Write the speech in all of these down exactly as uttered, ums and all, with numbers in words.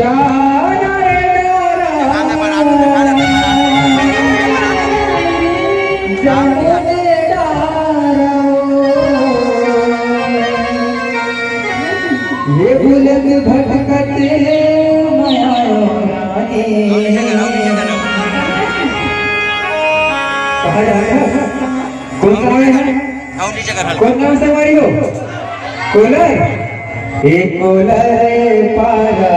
ये बुलंद भटकत माया रानी। कहाँ जा रहे हैं? कौन सा है? आओ नीचे कर हल्का। कौन नाम से हमारी हो? कोलर। ए कोलर पारा।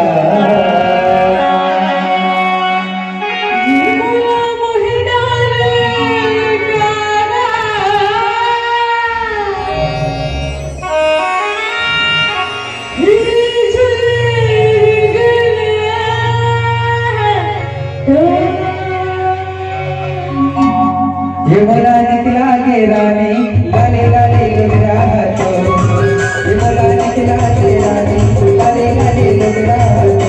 ये मोला निकला के रानी, लाले लाले लुगरा तो। ये मोला निकला के रानी, लाले लाले लुगरा तो।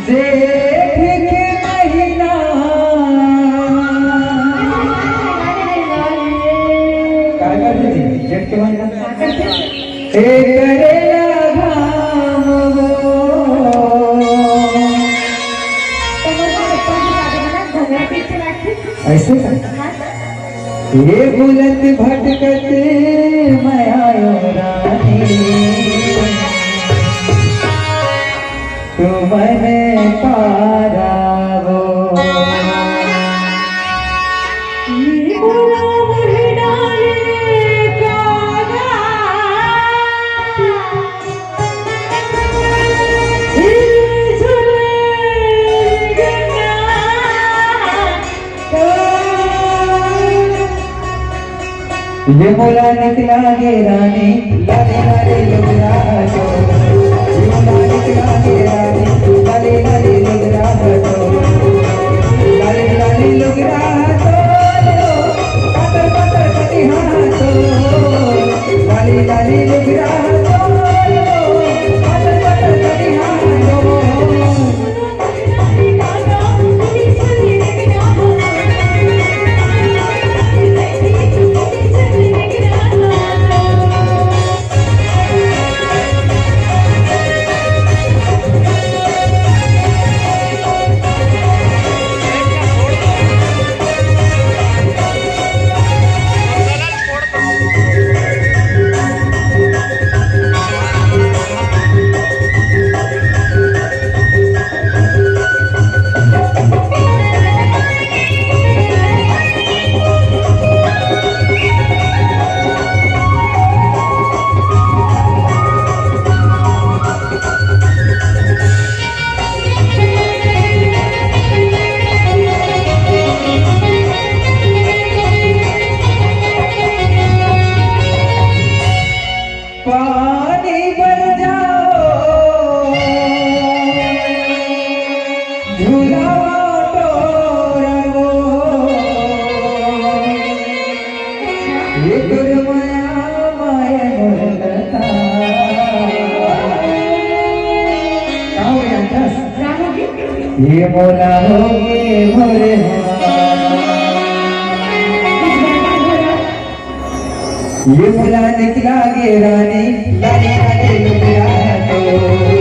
जेठ के महीना। का करथे जी? जेठ के महीना? ए करेला घाम वो। अइसे का? ये बुलंद भटकत मैं आयो रानी, तुमन पारावो। ये बुलंद भटकत ये मोला निकला गे रानी, लाले लाले लुगरा तो। ये मोला निकला गे रानी, लाले लाले लुगरा तो। लाले लाले लुगरा तो, पातर पातर कटिहार तो। लाले लाले लुगरा तो, पातर पातर कटिहार तो। पानी भर जाओ, झुलावा टोरा वो। ये तोर माया माया मोर लता। का हो गया, दस? ये मोला हो, ये मोरे हो। ये मोला निकला गे रानी, लाले लाले लुगरा तो।